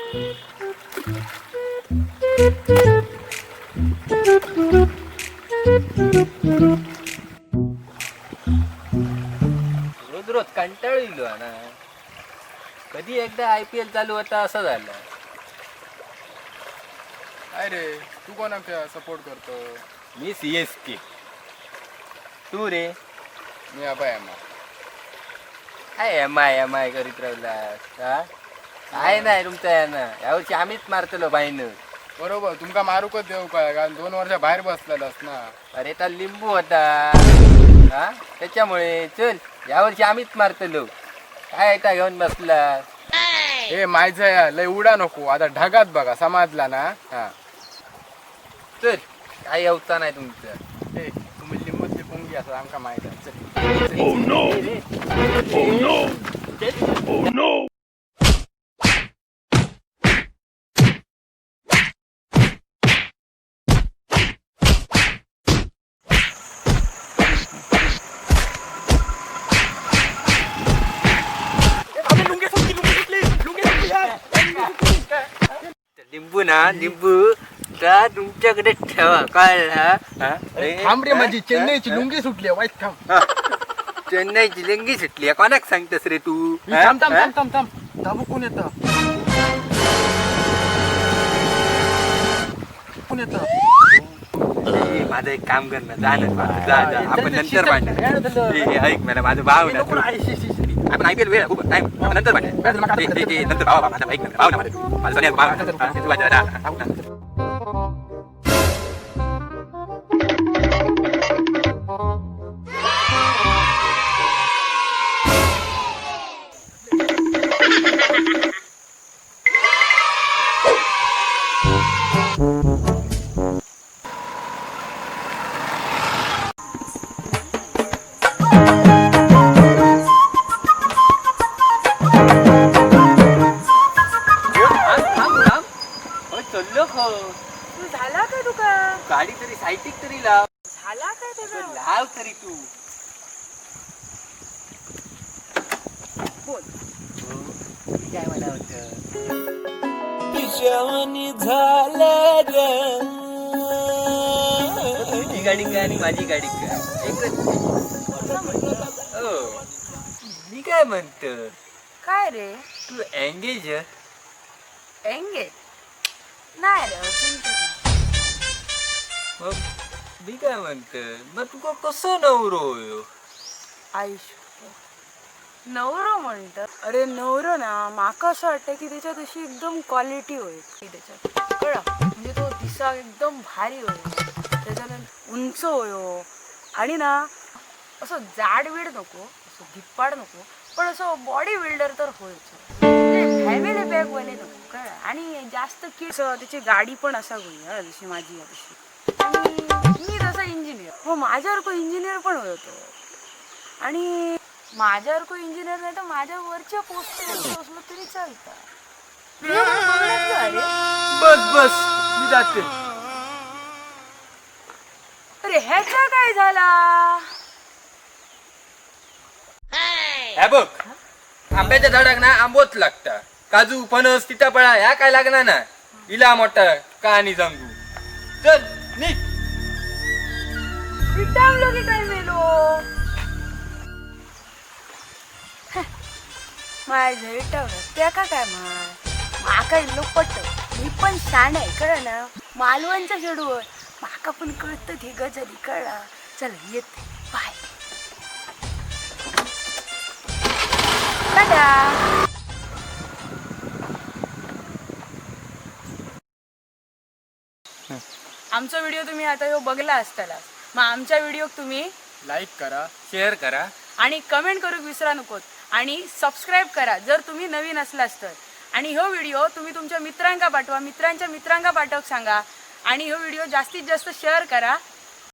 रोज रोज कंटाळू इलो ना. कधी एकदा आयपीएल चालू होता असं झालं. काय रे, तू कोणाक सपोर्ट करतो? मी सीएसके. तू रे? मी अभय एम. काय एम I M I करीत राहिलास हा? काय नाही तुमच्या यानं, यावर्षी आम्हीच मारतलो बाईन. बरोबर, तुमका मारूकच देऊ काय, कारण 2 वर्ष बाहेर बसलेलास ना. अरे, त्या लिंबू होता हा, त्याच्यामुळे. चल, यावर्षी आम्हीच मारतलो. काय ऐका घेऊन बसला? हे माझं या लय उडा नको आता ढगात बघा, समजला ना हा? चल, काय येवता नाही तुमचं. ए, तुम्ही लिंबूतली पुंगी असं आमका माहित आहे. चल. लिंबू ना लिंबू तर तुमच्याकडे ठेवा, कळलं हा? थांब रे, माझी चेन्नईची लुंगी सुटली आहे, वाईट थांब. चेन्नईची लंगी सुटली आहे. कोणाक सांगतस रे तू? हा? थांब थांब. हा? थांब थांब थांब, दाबू कोण येतं, कोण येतं? ए, माझं एक काम कर ना, जा ना, जा जा, आपण नंतर भांडू. ए, ए, ऐक मला, माझं भाव ना तू. आपण आयपीएल वेळ खूप टाइम, आपण नंतर भांडू. ए, ए, ए, नंतर भावा, माझा ऐक ना, भाव ना माझं, माझं सोन्या भाव ना. हा, तू वाचा, जा, जा. थांब, थांब, थांब. हो, चाललो हो. तू झाला का तुका? गाडी तरी सायटिक तरी लाव. झाला काय तुझा? अगं, लाव तरी तू. बोल. हो, काय मला होतं तुझी गाडी काय आणि माझी गाडी काय, एकच. हो, मी काय म्हणतो? काय रे? तू एंगेज? एंगेज नाही रे अजून तरी. मग मी काय म्हणतो, मग तुका कसं नवरो होयो? आयुष्य नवरो म्हणतं. अरे नवरो ना, माका असं वाटतं की त्याच्यात अशी एकदम क्वालिटी होईल की त्याच्यात कळलं, म्हणजे तो दिसा एकदम भारी होईल, त्याच्यानंतर उंच होयो आणि ना असं जाडबीड नको, असं धिप्पाड नको, पण असं बॉडी बिल्डर तर होयच, फॅमिली बॅगवाले नको, कळलं? आणि जास्त की असं त्याची गाडी पण असा होईल हा, जशी माझी आहे तशी. आणि मी तसं इंजिनियर हो, माझ्यासारखं इंजिनियर पण होतो आणि माझ्यासारखं इंजिनियर नाही तर माझ्या वरच्या पोस्ट असलं तरी चालतं. अरे. बस बस, मी जाते. अरे, ह्याचा काय झाला? हे बघ, आंब्याच्या झाडाक ना आंबोच लागता, काजू, फणस, सीताफळा ह्या काय लागणार ना. इला मोठा कहाणी सांगू, चल निघ. विटावलो की काय मेलो? माझं विटावलं त्या का काय माय माका इल्लो पट. मी पण शाण आहे, कळ ना? मालवणच्या शेडूवर माका पण कळतं ही गजाली, कळला? चल, येते, बाय, टाटा. आमचा व्हिडिओ तुम्ही आता ह्यो बघला असताला, मग आमच्या व्हिडिओक तुम्ही लाईक करा, शेअर करा आणि कमेंट करूक विसरा नकोत आणि सबस्क्राईब करा जर तुम्ही नवीन असलास तर. आणि ह्यो व्हिडिओ तुम्ही तुमच्या मित्रांका पाठवा, मित्रांच्या मित्रांका पाठवक सांगा आणि ह्यो व्हिडिओ जास्तीत जास्त शेअर करा.